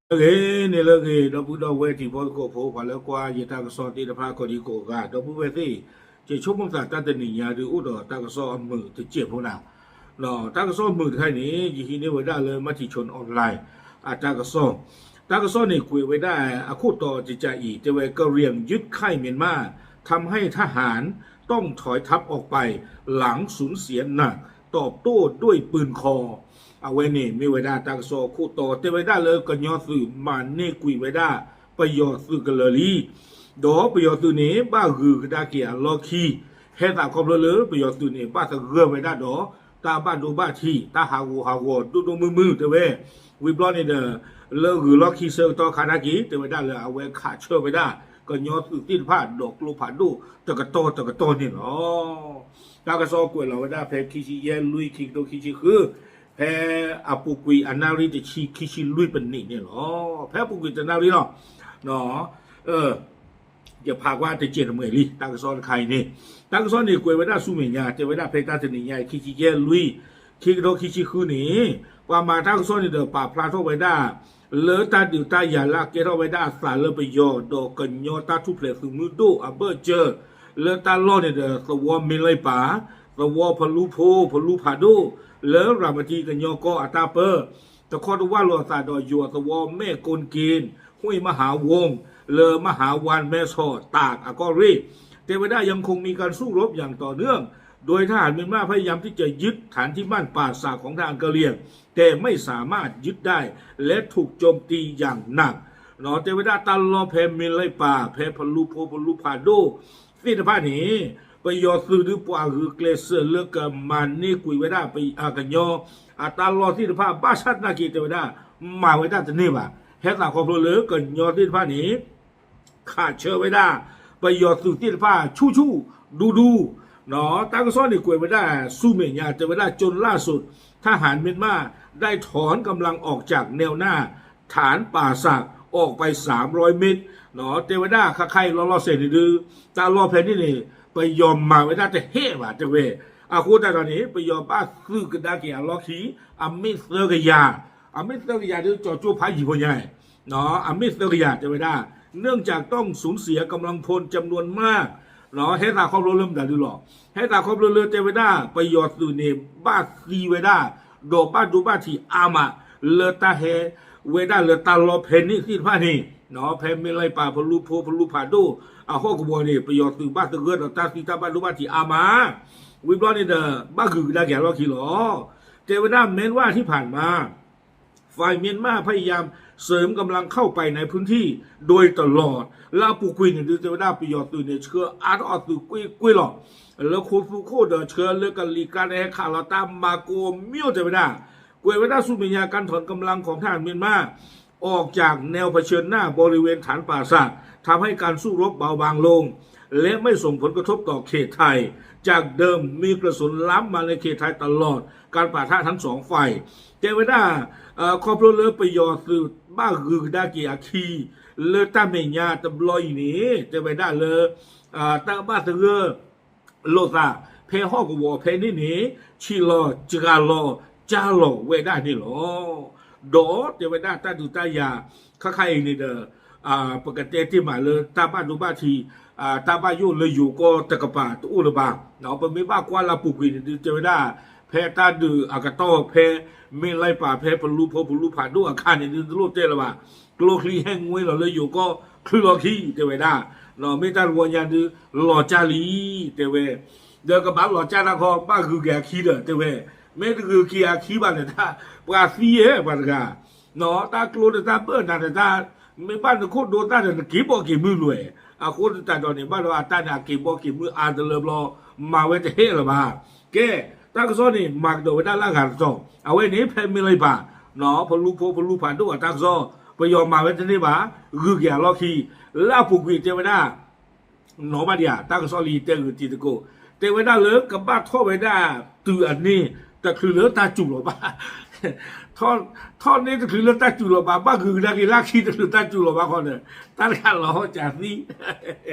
ဂ့ၤန့ၣ်လၢဂ့ၤ ဒီပုၢ်ဒီဝဲၢ်တံၤဖိသကိးဖိ ပှၤလၢကွၢ်ယတၢ်ကစီၣ်သ့ၣ်တဖၣ်ကိးဒံကိးဂၤ ဒီပုၢ်ဝဲၢ်သ့ၣ်, ယဆိကမိၣ်သးတၢ်တနံၤညါဒုး အိၣ်ဒီးတၢ်ကစီၣ်အမုာ်တစဲးဖိနၤ, တၢ်ကစီၣ်မုာ်တခါအံၤန့ၣ် ယဟံးန့ၢ်ဝဲဒၣ်လၢ Matichon Online အတၢ်ကစီၣ်, တၢ်ကစီၣ်န့ၣ်ကွဲးဝဲဒၣ်အခိၣ်တီတကးအံၤ တဲဝဲ กะเหรี่ยงยึดค่ายเมียนมา ทำให้ทหารต้องถอยทัพออกไป หลังสูญเสียหนัก ตอบโต้ด้วยปืนคอ အဝဲန့ၣ်မ့ၢ်ဝဲဒၣ်တၢ်ကစီၣ်အခိၣ်တီ တဲဝဲဒၣ်လၢကညီသုးမၤန့ၢ်ကွံာ်ဝဲဒၣ် ပယီၤသုးကလၢၤလံ, ဒီးပယီၤသုးန့ၣ် ဘၣ်ဂုၤကဒါက့ၤအလီၢ်ခံ, ဟဲသးခီဖျိလၢပယီၤသုးန့ၣ် ဘၣ်သဂၢၢ်ဝဲဒၣ်ဒီး တၢ်ဘၣ်ဒိဘၣ်ထံး တၢ်ဟးဂူာ်ဟးဂီၤဒိၣ်ဒိၣ်မုၢ်မုၢ်တဲဝဲ, ဝံၤဘျီန့ၣ်ဒီး လၢဂုၤလီၢ်ခံဆၢကတီၢ်ခါနာ်က့ တဲဝဲဒၣ်လၢအဝဲခးဆၢဝဲဒၣ် ကညီသုးသ့ၣ်တဖၣ် ဒီးကျိဖးဒိၣ်တကတီၢ်တကတီၢ်န့ၣ်လီၤ. တၢ်ကစီၣ်ကွဲးလီၤဝဲဒၣ်ဖဲခံဆံယဲၢ်လွံၢ် ခံကထိခံဆံဃု, ဖဲအပူၤကွံာ်အနၣ်ရံၣ်တဆံ ခံဆံလွံၢ်ပနံးန့ၣ်လီၤ. ဖဲအပူၤကွံာ်တနၣ်ရံၣ်လီၤ. ယဖးကွၢ်တစဲးတမှဲာ်လံ တၢ်ကစီၣ်တခါအံၤန့ၣ်, တၢ်ကစီၣ်န့ၣ်ကွဲးဝဲဒၣ်ဆူမဲာ်ညါ တဲဝဲဒၣ်ဖဲတၢ်တနံၤညါအံၤ ခံဆံယဲၢ်လွံၢ် ခံကထိခံဆံဃုန့ၣ်, ပှၤမၤတၢ်ကစီၣ်န့ၣ်ဒီးပာ်ဖျါထီၣ်ဝဲဒၣ် လၢတၢ်ဒုးတၢ်ယၤလၢအကဲထီၣ်ဝဲဒၣ်အသးလၢပယီၤ ဒီးကညီတၢ်ထူၣ်ဖျဲးသုးမုၢ်ဒိၣ်အဘၢၣ်စၢၤ လၢတၢ်လီၢ်န့ၣ်ဒီး သဝီမ့ၢ်လၢပၢ်, သဝီဖလူဖိ ဖလူဖးဒိၣ်, လၢရၤမတံကညီကီၢ်အတၢ်ပၢ တခီတဝၢ်လိာ်အသးဒီးယိၤအသဝီ แม่กลเกณฑ์ ห้วยมหาวง လၢมหาวัน แม่สอด ตาก အကီၢ်ရ့ၣ်, တဲဝဲဒၣ် ยังคงมีการสู้รบอย่างต่อเนื่อง โดยทหารเมียนมาพยายามที่จะยึดฐานที่มั่นป่าสักของทหารกะเหรี่ยง แต่ไม่สามารถยึดได้ และถูกโจมตีอย่างหนัก တဲဝဲဒၣ်တၢ်လီၢ်ဖဲမ့ၢ်လၢပၢ် ဖဲဖလူဖိ ဖလူဖးဒိၣ် သ့ၣ်တဖၣ်န့ၣ် ပယီၤသုးဒုးပှၤဂုာ်ကျဲးစၢးလၢကမၤန့ၢ်ကွံာ်ဝဲဒၣ် ကညီ အတၢ်လီၢ်သ့ၣ်တဖၣ် ဘၣ်ဆၣ်သနာ်က့တဲဝဲဒၣ် မၤဝဲဒၣ်တန့ၢ်ဘၣ်. ဟဲသးခီဖျိလၢကညီသ့ၣ်တဖၣ်န့ၣ် ခးဆၢဝဲဒၣ် ပယီၤသုးသ့ၣ်တဖၣ်ဆူၣ်ဆူၣ်ဒူဒူ, တၢ်ကစီၣ်န့ၣ်ကွဲးဝဲဒၣ်ဆူမဲာ်ညါ တဲဝဲဒၣ် จนล่าสุด ทหารเมียนมาได้ถอนกำลังออกจากแนวหน้าฐานป่าสักออกไปสามร้อยเมตร တဲဝဲဒၣ်ခါခါအံၤလီၤလီၤဆဲးန့ၣ်ဒုး တၢ်လီၢ်ဖဲန့ၣ်န့ၣ် ပယီၤမၤဝဲဒၣ်တဟဲဘၣ်တဲဝဲ, အဃိသတးဒီးန့ၣ် ပယီၤဘၣ်သုးကဒါက့ၤအလီၢ်ခံ အမ့ၢ်သၢကယၤ, အမ့ၢ်သၢကယၤဒုး ကၠီၤကၠိဖးယံၤဖိညါ အမ့ၢ်သၢကယၤတဲဝဲဒၣ် เนื่องจากต้องสูญเสียกำลังพลจำนวนมาก ဟဲသးခီဖျိလၢမတၤဒုးလီၤ. ဟဲသးခီဖျိလၢတဲဝဲဒၣ် ပယီၤသုးန့ၣ် ဘၣ်သံဝဲဒၣ် ဒီးဘၣ်ဒိဘၣ်ထံးအါမး လၢတၢ်ဟဲဝဲဒၣ်လၢတၢ်လီၢ်ဖဲန့ၣ်သ့ၣ်တဖၣ်န့ၣ်, ဖဲမ့ၢ်လၢပၢ် ဖလူဖိ ဖလူဖးဒိၣ် အဟီၣ်ကဝီၤန့ၣ် ပယီၤသုးဘၣ်သဂၢၢ်ဒီးတၢ်သံတၢ်ဘၣ်ဒိဘၣ်ထံးအါမး, ဝံၤဘျီန့ၣ်ဒီး ဘၣ်ဂုၤကဒါက့ၤအလီၢ်ခံလီၤ. တဲဝဲဒၣ် แม้ว่าที่ผ่านมา ฝ่ายเมียนมาพยายามเสริมกำลังเข้าไปในพื้นที่โดยตลอด လၢအပူၤကွံာ်န့ၣ်ဒုး တဲဝဲဒၣ်ပယီၤသုးန့ၣ် ဆှၢအါထီၣ်အသုးကွ့ၢ်ကွ့ၢ်လီၤ. လၢခိသူခိၣ်ဒီးဆှၢလၢကလံၤကျါန့ၣ် ဟဲခးလီၤတၢ်မၤကိးမံၤတဲဝဲဒၣ်, ကွဲးဝဲဒၣ်ဆူမဲာ်ညါ การถอนกำลังของทหารเมียนมา ออกจากแนวเผชิญหน้าบริเวณฐานป่าสัก ทำให้การสู้รบเบาบางลง และไม่ส่งผลกระทบต่อเขตไทย จากเดิมมีกระสุนล้ำมาในเขตไทยตลอดการปะทะทั้งสองฝ่าย တဲဝဲဒၣ် ခီဖျိလၢပယီၤသုးဘၣ်ဂုၤကဒါက့ၤအခံ လၢတၢ်မဲာ်ညါတဘျီအံၤန့ၣ် တဲဝဲဒၣ်လၢ တၢ်ဘၣ်သဂၢၢ် လိာ်သး ဖဲဟီၣ်ကဝီၤဖဲန့ၣ်န့ၣ် ဆံးလီၤစှၤလီၤကၢ်လီၤဝဲဒၣ်န့ၣ်လီၤ. ဒီးတဲဝဲဒၣ်တၢ်ဒုးတၢ်ယၤ ခါခါအံၤန့ၣ်ဒီး ပကတဲတ့ၢ်မးလၢတၢ်ဘၣ်ဒိဘၣ်ထံး တၢ်ဘၣ်ယိၣ်လၢယိၤကီၢ်တကပၤတအိၣ်လၢၤဘၣ်. ပမ့ၢ်ဘၣ်ကွၢ်လၢပူၤကွံာ်န့ၣ်ဒုး တဲဝဲဒၣ် ဖဲတၢ်ဒုးအကတီၢ်ဖဲ မ့ၢ်လၢပၢ် ဖဲဖလူဖိ ဖလူဖးဒိၣ်အခါန့ၣ်ဒုး တလိၣ်တဲလၢၤဘၣ်. ကျိချံဟဲငွ့လီၤလၢယိၤကီၢ်ချုးလီၤခံ တဲဝဲဒၣ်, မ့ၢ်တၢ်တဝီညါဒုး လီၤကၢ်လံ တဲဝဲ, ဒီးကဘၣ်လီၤကၢ်တၢ်ခီ ဘၣ်ဂုၤက့ၤအခံဒီး တဲဝဲ, မ့ၢ်တဂုၤက့ၤအခံဘၣ်န့ၣ် တၢ်ပှၤသံယဲၢ်ပှၤတဂၤ, တၢ်ကျိတၢ်ဘၢၣ်နၤဒီးတၢ် မ့ၢ်ဘၣ်နခိၣ်ဒိသၣ်ဒီးနက့ၤဘီက့ၤမုၢ်လွဲၢ်, အဃိသတးဒီးန့ၣ် ဘၣ်ဒီးအတၢ်န့ၣ် အက့ၤဘီက့ၤမုၢ်အါတလၢဘျီ မၤဝဲတဟဲလၢၤဘၣ်. ကဲ, တၢ်ကစီၣ်န့ၣ် မၤကဒီးဝဲဒၣ်လၢအဂၤတတီၤ, အဝဲန့ၣ်ဖဲမ့ၢ်လၢပၢ် ဖလူဖိ ဖလူဖးဒိၣ်အတၢ်ကစီၣ် ပယီၤမၤဝဲတန့ၢ်ဘၣ်, ဂုၤက့ၤအလီၢ်ခံ, လၢအပူၤကွံာ်တဲဝဲဒၣ် နီၢ်ဘၣ်ဒံးဧါ တၢ်ကစီၣ်လံတဲဂုာ်တံၤသကိး, တဲဝဲဒၣ်လၢကဘၣ်ထီၣ်ဝဲဒၣ်တုၤအန့ၢ် တချုးလၢတၢ်စူၤလီၤဘၣ်, ထီၣ်န့ၢ်တချုးလၢတၢ်စူၤလီၤဘၣ်, ဘၣ်ဂုၤကဒါက့ၤလၢခံတချုးတၢ်စူၤလီၤဘၣ်ဃီဒီး တၢ်တခါလီၤဟီၣ်စၢ်သံ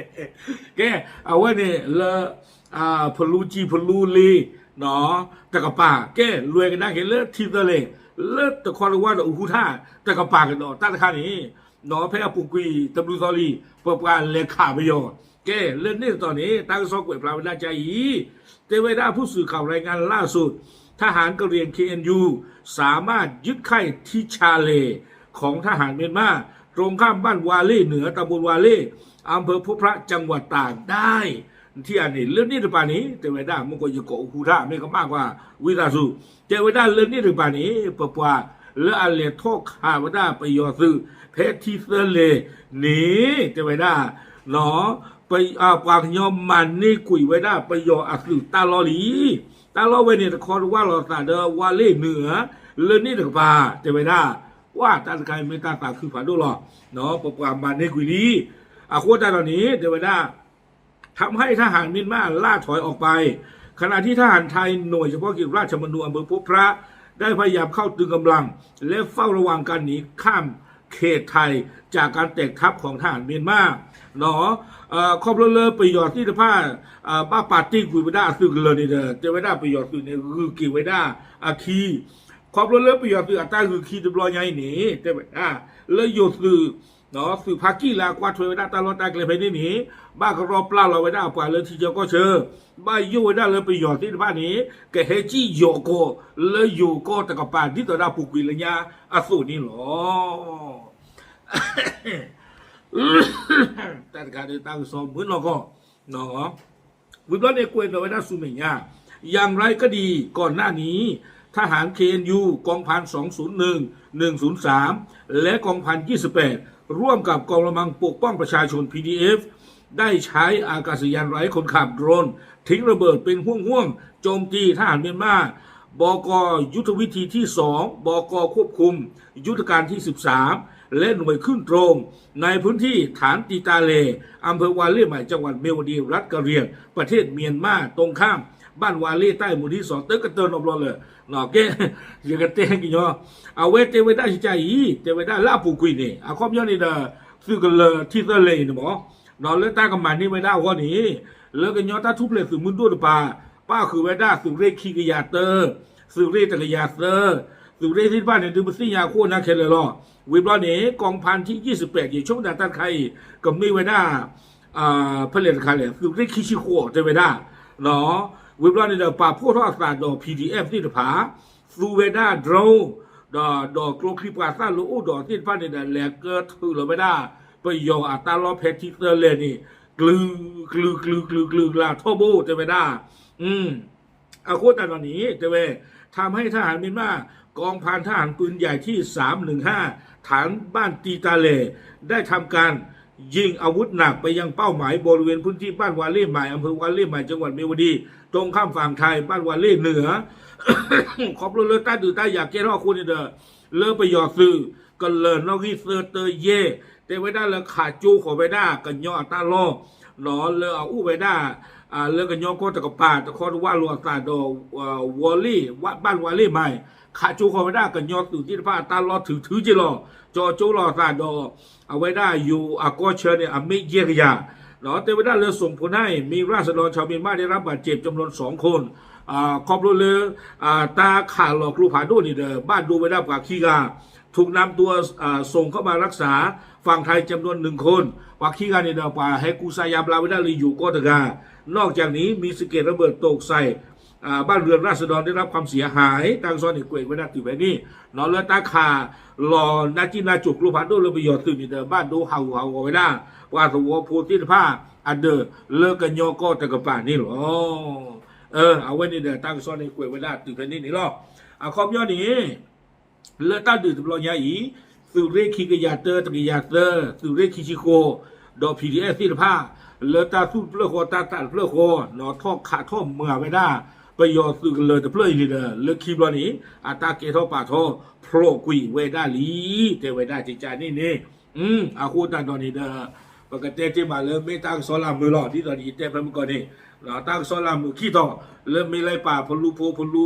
ကဲ, အဝဲန့ၣ်လၢ ဖလူကံၢ်ဖလူလ့ တကပၤ ကဲ လဲၤကဒါက့ၤလၢထံသၢလဲၣ် လၢတခီတဝါဒီးအူဟူထၣ် တကပၤကဒီးတၢ်တခါန့ၣ် ဖဲအပူၤကွံာ်တဘျုးသီလံ ပပှၤလဲၤခးပယီၤ ကဲ လၢန့ၣ်တတီၤန့ၣ် တၢ်ကစီၣ်ကွဲးဖျါဝဲဒၣ်ကအံၤ တဲဝဲဒၣ် ผู้สื่อข่าวรายงานล่าสุด ทหารกะเหรี่ยง เคเอ็นยู สามารถยึดค่ายที่ชาเล ของทหารเมียนมา ตรงข้ามบ้านวาเล่เหนือ ตำบลวาเล่ อำเภอพบพระ จังหวัดตากได้ ထံၣ်ဧါန့ၣ် လၢန့ၣ်တပၤန့ၣ် တဲဝဲဒၣ် မ့ၢ်ကီးယကိးအူဟူထၣ် မ့ၢ်ကမၣ်ကွၢ်ဝံသးစူၤ တဲဝဲဒၣ်လၢန့ၣ်တပၤန့ၣ် ပပှၤလၢအလဲၤထီၣ်ခးဝဲဒၣ်ပယီၤသုး ဖဲထံသၢလဲၣ်န့ၣ် တဲဝဲဒၣ် ပှၤကညီမၤန့ၢ်ကွံာ်ဝဲဒၣ်ပယီၤအသုးတၢ်လီၢ်လံ. တၢ်လီၢ်ဝဲန့ၣ် တခီတဝၢလီၤသးဒီးဝါလ့ၣ်နုာ်ဧၢ, လၢန့ၣ်တကပၤ တဲဝဲဒၣ် ပှၤတၢ်တခါအံၤမ့ၢ်တၢ်သးခုဖးဒိၣ်လီၤ. ပပှၤမၤန့ၢ်ကွံာ်လံ. အဃိသတးဒီးန့ၣ် တဲဝဲဒၣ် ทำให้ทหารเมียนมาล่าถอยออกไป ขณะที่ทหารไทยหน่วยเฉพาะกิจราชมนูอำเภอพบพระ ได้พยายามเข้าตึงกำลัง และเฝ้าระวังการหนีข้ามเขตไทยจากการแตกทัพของทหารเมียนมา ခီဖျိလၢပယီၤသ့ၣ်တဖၣ် ဘၣ်ပာ်တ့ၢ်ကွံာ်ဝဲဒၣ်အသုးကလၢၤန့ၣ်ဒီး တဲဝဲဒၣ်ပယီၤသုးန့ၣ် ဂုၤက့ၤဝဲဒၣ်အခံ ခီဖျိလၢပယီၤသုးအတၢ်ဂုၤခံတဘျီညါအံၤန့ၣ် တဲဝဲဒၣ် လၢယိၤသုး သုးဖါကံၣ်လၢအကွၢ်ထွဲဝဲဒၣ်တၢ်လီၢ်တၢ်ကျဲဖဲန့ၣ်န့ၣ် ဘၣ်ကရီပျၢ်လီၤဝဲဒၣ်အပှၤလၢထံဆၢကီၢ်ဆၢ ဘၣ်ယိၣ်ဝဲဒၣ်လၢပယီၤသ့ၣ်တဖၣ်န့ၣ် ကဟဲစံၣ်ယီၤကီၢ်လၢယိၤကီၢ်တကပၤ ဒ်သိးဒၣ်ပူၤကွံာ်လၢညါအသိးန့ၣ်လီၤ. တၢ်တခါဒ်တၢ်ကစီၣ်မုၢ်နီၢ်ကီၢ် ဝံၤဘျီန့ၣ်ကွဲးနီၣ်ဝဲဒၣ်ဆူမဲာ်ညါ อย่างไรก็ดี ก่อนหน้านี้ ทหาร เคเอ็นยู กองพัน สองศูนย์หนึ่ง หนึ่งศูนย์สาม และ กองพัน ยี่สิบแปด ร่วมกับกองกำลังปกป้องประชาชน พีดีเอฟ ได้ใช้อากาศยานไร้คนขับ โดรน ทิ้งระเบิดเป็นห่วงๆ โจมตีทหารเมียนมา บก ยุทธวิธีที่ สอง บก ควบคุมยุทธการที่ สิบสาม และหน่วยขึ้นตรง ในพื้นที่ฐานตีตาแหล่ อำเภอวาเล่ใหม่ จังหวัดเมียวดี รัฐกะเหรี่ยง ประเทศเมียนมา ตรงข้ามบ้านวาเล่ใต้ หมู่ที่ สอง တၢ်ကတၢၢ်နီတဘျီလၢ ကဲ ယကတဲကညီ အဝဲတဲဝဲဒၣ်ယကအံၤ တဲဝဲဒၣ်လၢအပူၤကွံာ်န့ၣ် အခီပညီန့ၣ်ဒီး သုးကလၢၤထံသၢလဲၣ်အံၤန့ၣ်မ့ၢ် လၢတၢ်ကမၤန့ၢ်ဝဲဒၣ်အဂီၢ်န့ၣ် လၢကညီတၢ်ထူၣ်ဖျဲးသုးမုၢ်ဒိၣ်တပၤ ပၣ်ဃုာ်ဝဲဒၣ်သုးရ့ၣ်ခံကယၤတၢ သုးရ့ၣ်တကယၤသၢ သုးရ့ၣ်သ့ၣ်တဖၣ်န့ၣ် ဒုးပသ့ၣ်ညါအခိၣ်အနၢ်ခဲလၢာ်လီၤ. ဝံၤဘျီန့ၣ် กองพันที่ ยี่สิบแปด ယဆိကမိၣ်တၢ်တခါအံၤ ကမ့ၢ်ဝဲဒၣ် ဖဲလဲၣ်တခါလဲၣ် သုးရ့ၣ်ခံဆံဃိးတဲဝဲဒၣ် ဝံၤဘျီန့ၣ်ဒီး ပာ်ဖှိၣ်ထီၣ်အသးဒီး ပီႇတီၣ်အဲၣ် သ့ၣ်တဖၣ် သူဝဲဒၣ် drone ဒီး ဒီးကျိချံမျိာ်သၣ်လၢအိၣ်ဒီးသ့ၣ်တဖၣ်န့ၣ်ဒီး လဲၤကထုးလီၤဝဲဒၣ် ပယီၤအတၢ်လီၢ်ဖဲထံသၢလဲၣ်န့ၣ် ကလုာ်ကလုာ်ကလုာ်ကလုာ်ကလုာ်ကလုာ်ကလုာ်ကလုာ်ထီဘိတဲဝဲဒၣ် အဃိသတးဒီးန့ၣ် တဲဝဲ ทำให้ทหารเมียนมา กองพันทหารปืนใหญ่ที่ สามหนึ่งห้า ฐานบ้านตีตาแหล่ ได้ทำการยิงอาวุธหนักไปยังเป้าหมายบริเวณพื้นที่บ้านวาเล่ใหม่ อำเภอวาเล่ใหม่ จังหวัดเมียวดี ตรงข้ามฝั่งไทย บ้านวาเล่เหนือ ခီဖျိလၢတၢ်ဒုးတၢ်ယၤကဲထီၣ်အဃိန့ၣ်ဒီး လၢပယီၤသုးကလၢၤနီၣ်ဂံၢ်သၢတၢယဲၢ် တဲဝဲဒၣ်လၢခးကၠိဃီၤဝဲဒၣ်ကညီအတၢ်လီၢ် လၢအအိၣ်ဝဲဒၣ် လၢကညီကီၢ်တကပၤ တခီတဝၢလီၤအသးဒီး ဝီလ့ၣ် ဘၣ်ဝါလ့ၣ်မး ခးကၠိဃီၤဝဲဒၣ်ကညီသုးသ့ၣ်တဖၣ်အတၢ်လီၢ်ထုးထုးက့လီၤ ကၠီကၠိလီၤအသးဒီး အဝဲဒၣ်ယိၤအကီၢ်ဆၢန့ၣ် အမ့ၢ်ယဲၢ်ကယၤ တဲဝဲဒၣ်လၢ ส่งผลให้มีราษฎรชาวเมียนมาได้รับบาดเจ็บจำนวนสองคน ခီဖျိလၢ တၢ်ခးလီၤကျိဖးဒိၣ်န့ၣ်ဒီး ဘၣ်ဒိဝဲဒၣ်ပှၤခံဂၤ ถูกนำตัวส่งเข้ามารักษาฝั่งไทยจำนวนหนึ่งคน ပှၤခံဂၤန့ၣ်ဒီး ပှၤဟဲကူစါယါဘျါဝဲဒၣ်လၢယိၤကီၢ်တဂၤ นอกจากนี้มีสะเก็ดระเบิดตกใส่ บ้านเรือนราษฎรได้รับความเสียหาย တၢ်ကစီၣ်န့ၣ်ကွဲးဝဲဒၣ်တုၤဖဲန့ၣ် လၢတၢ်ခးလီၤနၢ်ကံၣ်နၢ်ကိၤကျိဖးဒိၣ်လၢပယီၤသုးန့ၣ်ဒီး ဘၣ်ဒိဟးဂူာ်ဟးဂီၤဝဲဒၣ် ပှၤသဝီဖိသ့ၣ်တဖၣ်အဒၢးလၢကညီကီၢ်တကပၤန့ၣ်လီၤ. အဝဲန့ၣ်ဒီးတၢ်ကစီၣ်န့ၣ်ကွဲးဝဲဒၣ်တုၤဖဲန့ၣ်န့ၣ်လီၤ. အခီပညီန့ၣ် လၢတၢ်ဒုးတဘျီညါအံၤ သုးရ့ၣ်ခံကယၤတၢ တကယၤသၢ သုးရ့ၣ်ခံဆံဃိး ဒီး ပီၣ်တီၣ်အဲၣ် သ့ၣ်တဖၣ် လၢတၢ်သူၣ်တဖျၢၣ်ဃီ တၢ်သးတဖျၢၣ်ဃီ နီၣ်ထီၣ်ခးထီၣ်မၤဝဲဒၣ် ပယီၤသုးကလၢၤတဖျၢၣ်အံၤန့ၣ်ဒီး လၢခံဘျီန့ၣ် အတၢ်ကဲထီၣ်ပာ်ထီၣ်ဖျိးကွံာ်ဝဲဒၣ်လံ တဲဝဲဒၣ်ကကန့ၣ်န့ၣ် အဃိသတးဒီးန့ၣ်ဒီး ပကတဲတ့ၢ်မးလၢမ့ၢ်တၢ်ကစီၣ်လၢမုာ်လီၤ ဒ်သိးယတဲဖဲမုၢ်ကီၢ်န့ၣ် တၢ်ကစီၣ်လၢမုာ်ခံတီၤ လၢမ့ၢ်လၢပာ်ဖလူဖိဖလူ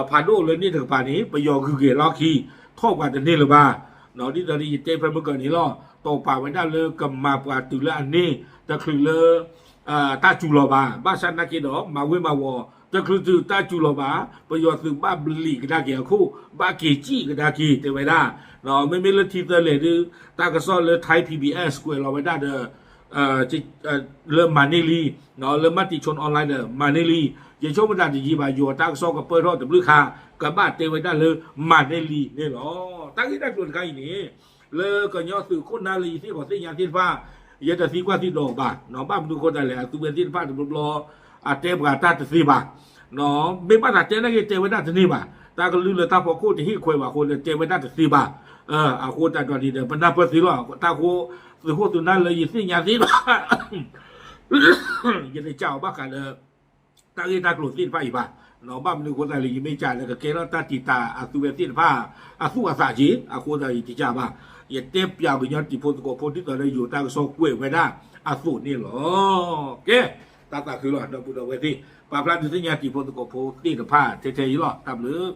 ဖးဒိၣ်လၢန့ၣ်တကပၤန့ၣ် ပယီၤဂုၤက့ၤလီၢ်ခံ ထီၣ်ပှၤတန့ၢ်လၢၤဘၣ် ဒ်သိးယတဲဖဲမုၢ်ကီၢ်န့ၣ်လီၤ တီၢ်ပာ်ဝဲဒၣ်လၢကမၤပှၤတုၤလၢအန့ၢ် တချုးလၢ တၢ်စူၤလီၤဘၣ် ဘၣ်ဆၣ်နာ်က့ဒီး မၤဝ့ၤမၤဝီၤ တချုးတုၤတၢ်စူၤလီၤဘၣ်, ပယီၤသုးဘၣ်ဘျံးကဒါက့ၤအခိၣ်, ဘၣ်က့ၤစံၣ်ကဒါက့ၤ တဲဝဲဒၣ်. မ့မ့ၢ်လၢထံသၢလဲၣ်ဒုး တၢ်ကစီၣ်လၢ Thai P B S ကွဲးလီၤဝဲဒၣ်ဒီး လၢမၤန့ၢ်လံ, လၢ Matichon Online ဒီး မၤန့ၢ်လံ. ယဆိကမိၣ်တၢ်တယံာ်ဘၣ် ယိၤတၢ်ကစီၣ်ကပၢၢ်ထီၣ်တဘျုးခါ ကဘၣ်တဲဝဲဒၣ်လၢ မၤန့ၢ်လံန့ၣ်လီၤ. တၢ်ဂ့ၢ်တၢ်ကျိၤတခါအံၤန့ၣ် လၢကညီသုးခိၣ်နၢ်လၢယသ့ၣ်နီၣ်သ့ၣ်ညါသ့ၣ်တဖၣ် ယတသံကွၢ်သံဒိးဘၣ်, ဘၣ်မနုၤအဃိသတးလဲၣ် အသုဝဲသ့ၣ်တဖၣ်တဘျီဘျီ အတဲပှၤတၢ်တသ့ဘၣ်. မ့ၢ်ဘၣ်သးတဲနာ်က့ တဲဝဲဒၣ်တန့ၢ်ဘၣ်. တၢ်ကလုၢ်လၢတၢ်ဖီခိၣ်တဟ့ၣ်ခွဲးဘၣ်အဃိန့ၣ် တဲဝဲဒၣ်တသ့ဘၣ်. အဃိသတးဒီးန့ၣ်ဒီး ပနၢ်ပၢၢ်သ့လီၤ. တၢ်ဃိ သုးခိၣ်သုးနၢ်လၢယသ့ၣ်ညါသ့ၣ်တဖၣ် ယတစံးအီၤဘၣ်ဃးလၢ တၢ်ဂ့ၢ်တၢ်ကျိၤသ့ၣ်တဖၣ်အံၤဘၣ်. ဘၣ်မနုၤအဃိသတးလဲၣ် ယမ့ၢ်စံးလၢကကဲထီၣ်တၢ်တံာ်တာ်အသုဝဲသ့ၣ်တဖၣ် အသူၣ်အသးက့ၤ အဃိသတးယတစံးဘၣ်. ယတဲပၠးကညီတံၤဖိသကိးဖိ ဒ်သိးလၢယိၤတၢ်ကစီၣ်ကွဲးဝဲဒၣ်အသိးန့ၣ်လီၤ. ကဲ, တၢ်သးခုလီၤ ဒီပုၢ်ဒီဝဲၢ်သ့ၣ်, ပာ်ဖျါဒုးသ့ၣ်ညါတံၤဖိသကိးဖိသ့ၣ်တဖၣ်ထဲထဲအံၤလီၤ. တၢ်ဘျုး